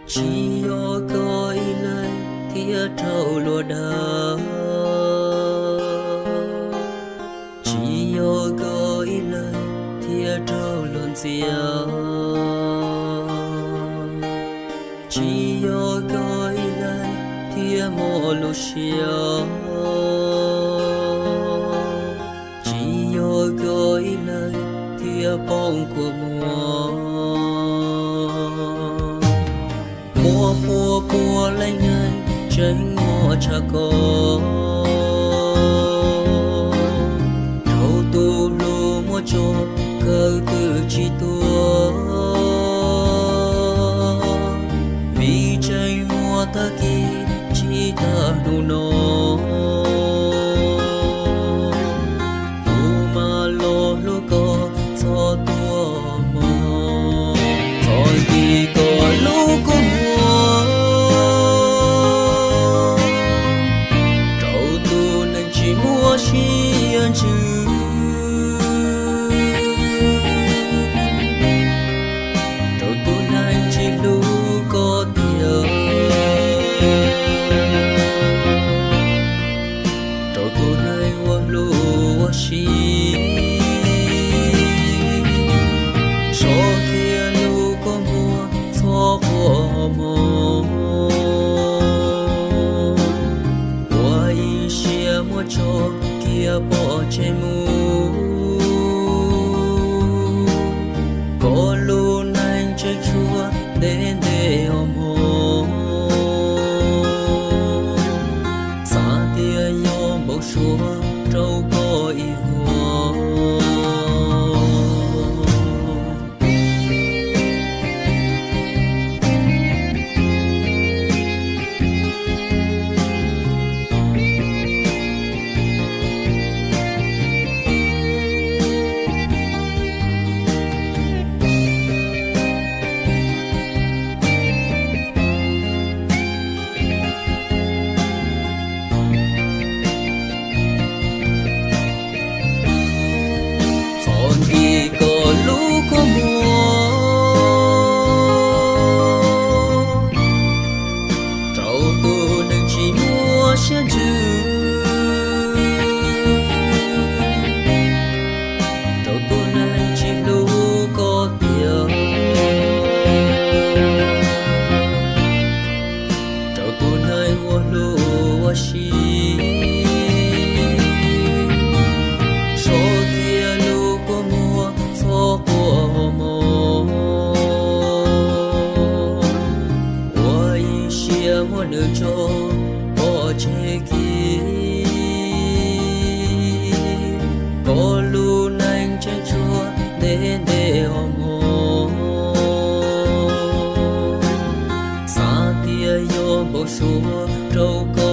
Tsis yog koj ib leeg thiaj raug luag dag, tsis yog koj ib leeg thiaj raug luag ntxias, tsis yog koj ib leeg thiaj mob lub siab, tsis yog koj ib leeg thiaj poob kua muag. Muaj pua pua leej neeg tseem mob tshaj ko, rau tus hlub muab tso kawg twb tsis tuag, vim tseem muaj tag kis tsis tag hnub no. Kuv mam los hlub koj txhob tuaj mog, txhob nkim koj lub kua muag, rau tus neeg tsis muaj siab ntsws, rau tus neeg tsis hlub koj tiag, rau tus neeg uas hlub ua si. Tso kiag lub kua muag txhob quaj mog, ua ib siab muab tso kiag pov tseg mus. Koj lub neej tseem tshuav ntev ntev os mog, xav tias yog npau suav rau koj ib huam. Txhob nkim koj lub kua muag, rau tus neeg tsis muaj siab ntsws, rau tus neeg tsis hlub koj tiag, rau tus neeg uas hlub ua si. Tso kiag lub kua muag txhob quaj mog, ua ib siab muab nws tso pov tseg kiag. Koj lub neej tseem tshuav ntev ntev os mog, xav tias yog npau suav rau koj